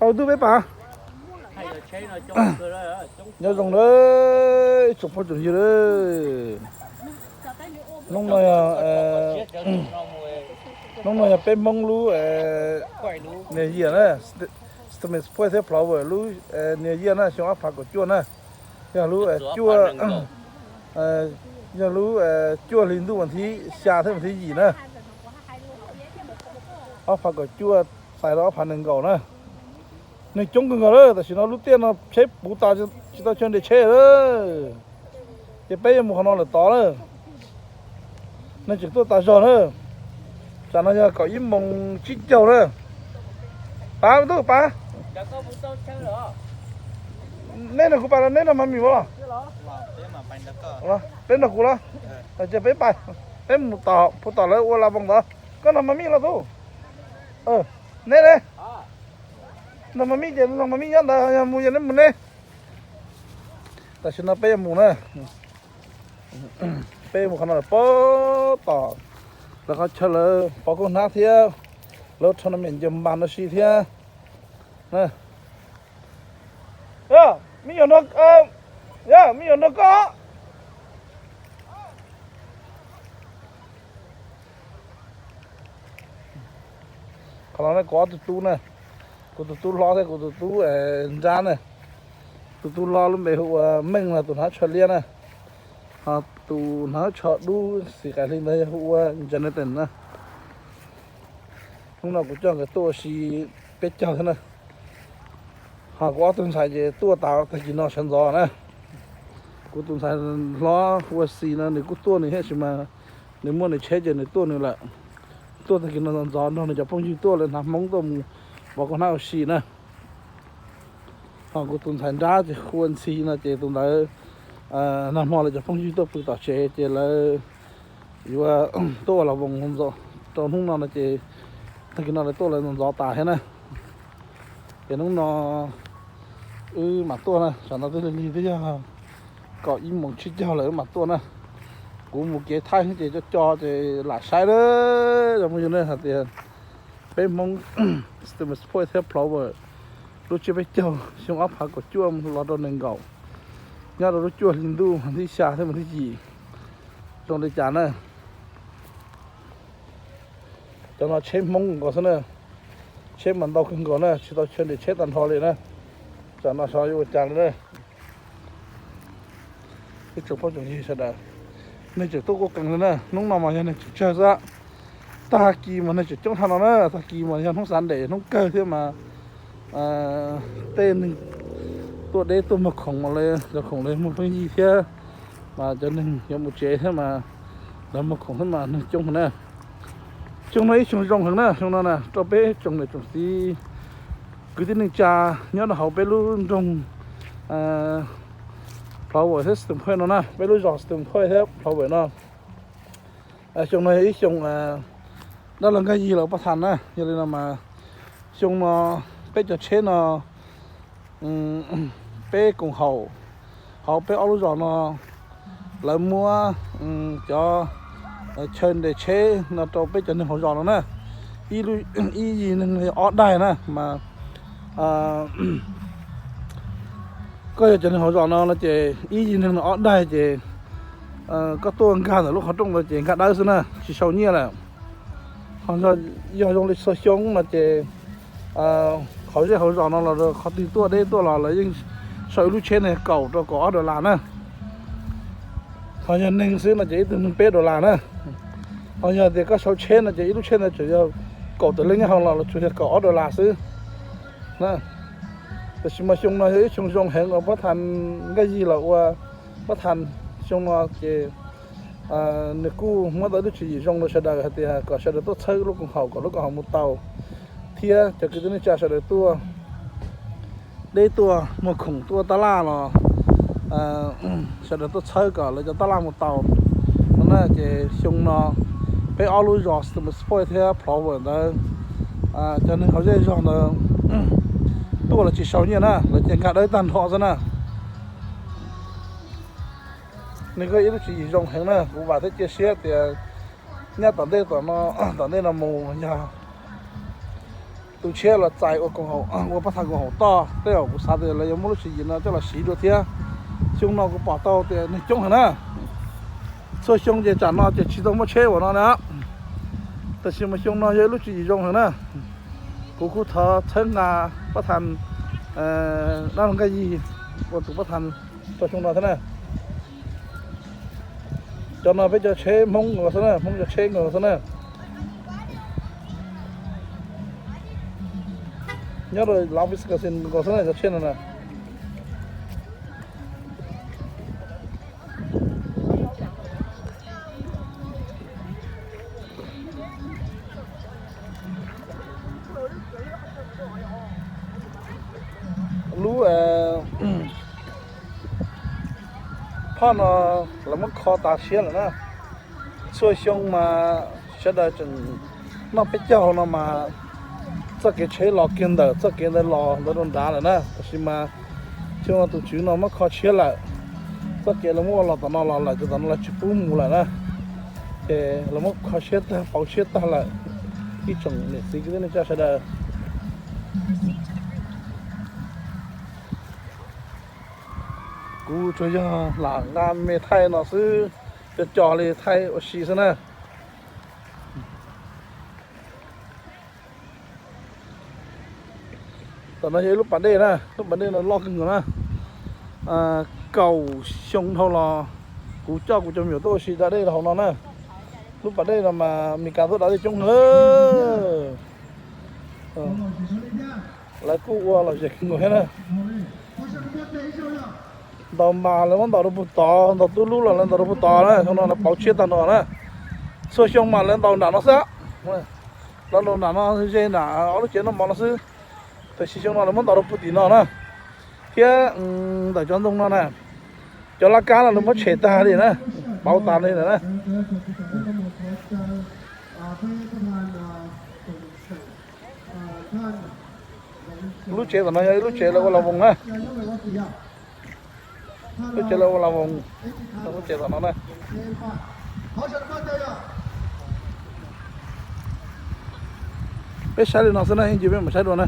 Tau ntuj peb pas. Nyob zoo nawb ib tsoom phooj tsoom ywg. Hnub no yog, hnub no yog peb Hmoob lub New Year na, Christmas puas thiab Flower lub New Year na, xyoo ob phav kaum cuaj na. Yog lub cuaj, yog lub cuaj hli ntuj vas thib xya thiab vas thib yim na. Ob phav kaum cuaj txais rau ob phav nees nkaum na. Neeg coob kawg nkaus lawm, tam sim no lub tiaj no tsheb puv tas tsis tau chaw nres tsheb lawm. Ces peb yuav mus qhov no lawm tod na. Neeg tseem tuaj tas zog na. Tsam no yog kaum ib moos tsib caug na. Pab me tub pab. Neb nrog kuv pab los neb nrog mas mis ua los? Peb nrog kuv los? Ces peb pais, peb mus tom phu tom lawv ua las voos ntawd. Koj nrog mas mis los tub? Neb ne? Nrog mas mis ces nrog mas mis nyob ntawd, yog mus yog neb mus neb. Tam sim no peb yuav mus na. Peb mus qhov no lawm pab tom lawv qhov chaw lawv pov koob hnab thiab lawv tournament ncaws npas no si thiab. Yog me nyuam nrog, yog me nyuam nrog koj. Qhov no ne kuv ob tug tub na, kuv tus tub hlob thiab kuv tus tub nrab na. Tus tub hlob lub npe hu ua Meej no, tus hnav tsho liab na. Ho tus hnav tsho dub xim qais hli ntawd yog hu ua Jonathan na. Hnub no kuv coj nkawd tuaj ua si peb caug thiab na. Ho kuv ob tug ntxhais ces tuaj tas tag kis no sawv ntxov na. Kuv tus ntxhais hlob hu ua Xis no nws kuj tuaj nws thiab sis mas nws muaj nws tsheb ces nws tuaj nws lawm. Tuaj tag kis no ntxov ntxov nrog nws cov phooj ywg tuaj lawv hnav Hmoob tuaj mus pov koob hnab ua si na. Ho kuv tus ntxhais nrab ces hu ua Ntxhi no ces tus ntawd nag hmo lawv cov phooj ywg tuaj pw tom tsev ces lawv yuav tuaj ua las voos rau hnub no no ces tag kis no lawv tuaj lawv ntxov ntxov tas thiab na. Ces hnub no wb mam tuaj na, tsam no twb lig lig twb yog kaum ib moos tsib caug lawm wb mam tuaj na. Kuv mus kev thaij ces co co ces lam saib na, cov phooj ywg na, hais tias peb Hmoob Stemmer Sport thiab Flower lub tsiab peb caug xyoo ob phav kaum cuaj los rau nees nkaum, nyob rau lub cuaj hli ntuj thib xya thiab thib yim zoo li cas na. Cov no tsheb Hmoob nkaus xwb na, tsheb mas ntau kawg nkaus na, tsis tau chaw nres tsheb tag nrho li na. Tsam no xyov yuav ua cas li na. Ib tsoom phooj tsoom ywg sawv daws, neeg tseem tuaj kuj qees li na, hnub no mas yog neeg tsawg tsawg xwb. Tag kis mas neeg tseem coob dhau no na, tag kis mas yog hnub Sunday hnub kawg thiab mas tej neeg tuaj deb tuaj muag khoom mas lawv cov khoom lawv muag pheej yig thiab, mas cov neeg yuav mus tsev thiab mas lawv muag khoom thiab mas neeg coob na. Xyoo no ib xyoo zoo heev na, xyoo no na rau peb tsoom niam tsoom txiv kwv tij neej tsa nyob rau hauv peb lub nroog Flower thiab Stemmer no na, peb lub zos Stemmer thiab Flower no. Xyoo no yog ib xyoo dab laug Nkaj Yig lawv pab thas na, yog li no mas xyoo no peb cov tsheb no peb koom haum hauv peb ob lub zos no lawv muab cov chaw nres tsheb no rau peb cov neeg hauv zos no na. Ib yig neeg no yog ob daig na mas koj yog cov neeg hauv zos no no ces ib yig neeg no ob daig ces koj tuaj nkag ntawm lub qhov rooj no ces nkag dawb xwb na, tsis sau nyiaj lawm. Ho yog zoo li txhua xyoo no ces qhov zej hauv zos no los qhov twg tuaj deb tuaj los lawv yeej sau ib lub tsheb no kaum rau kaum ob dollar na. Ho yog neeg xwb no ces ib tug neeg peb dollar na. Ho yog tias koj sau tsheb no ces ib lub tsheb no tseem yog kaum tawm leej nyob hauv los los tsuas yog kaum ob dollar xwb na. Tiam sis mas xyoo no yog ib xyoo zoo heev uas pab thas Nkaj Yig los ua pab thas xyoo no ces nws kuj muab tau ib lub tswv yim zoo rau sawv daws hais tias kom sawv daws tuaj txhawb lub koom haum kom lub koom haum mus tau, thiab cov kwv tij neej tsa sawv daws tuaj deb tuaj muag khoom tuaj tab laj los sawv daws tuaj txhawb kom lawv cov tab laj mus tau no na. Ces xyoo no peb ob lub zos Stemmer Sport thiab Flower ntawd, cov neeg hauv zej zog ntawd tuaj lawv tsis sau nyiaj na, lawv cia nkag dawb tag nrho xwb na. Nws kuj ib lub tswv yim zoo heev na, kuv vam thiab cia siab tias nyob tom ntej tom no, tom ntej no mus yog Tus tsheb los txais ua koom haum, ua pab thas koom haum toj, tej zaum kuv xav tias lawv yuav muab lub tswv yim no coj los siv dua thiab. Xyoo no kuv pom tau tias neeg coob heev na. Txhua xyoo ces tsam no ces tsis tau muaj tsheb ua no na. Tab sis mas xyoo no yog ib lub tswv yim zoo heev na. Kuv kuj thov txhawb nqa pab thas Dab Laug Nkaj Yig ua tus pab thas rau xyoo no thiab na. Cov no peb cov tsheb Hmoob nkaus xwb na, Hmoob cov tsheb nkaus xwb na. Nyob rau Las Vegas nkaus xwb na cov tsheb no na. Lub phoj no lawv muab kho tas siab lawm na. Txhua xyoo mas sawv daws tseem noj peb caug hauv no mas txoj kev tsheb los kiag ntawm txoj kev ntawd los ntawd rau nrad lawm na. Tab sis mas xyoo no tus tswv no muab kho siab lawm, txoj kev lawv muab ua los tom no los lawm ces tom no lawv tsis pub mus lawm na. Ces lawv muab kho siab tag, pauv siab tag lawm. Ib tsoom niam txiv kwv tij neej tsa sawv daws, kuv tsuas yog lam nqa me thaij no xwb, cov cos li thaij ua si xwb na. Tam no yog ib lub pas dej na, lub pas dej no loj kawg nkaus na. Kaum xyoo dhau los kuv coj kuv cov me nyuam tuaj ua si da dej rau hauv no na. Lub pas dej no mas Meskas tuaj da dej coob heev. Lawv kuj ua lom zem kawg nkaus thiab na. Ntaus mas lawv muab ntaus rau puag tod, ntaus tub lub los lawv ntaus rau puag tod na, xyoo no lawv pauv tshiab tag nrho na. Txhua xyoo mas lawv ntaus nram no xwb. Lawv ntaus nram no ze nram ob lub tsev noj mov no xwb, tiam sis xyoo no lawv muab ntaus rau puag tim no na. Thiab ntawm cov ntoo no na, cov laj kab no lawv muab tshem tag li na, pauv tas li lawm na. Lub tsev tom no yog ib lub tsev lawv ua las voos na. Lub tsev lawv ua las voos, lub tsev tom no na. Peb saib li no xwb na, ib ntsis peb mam saib dua na.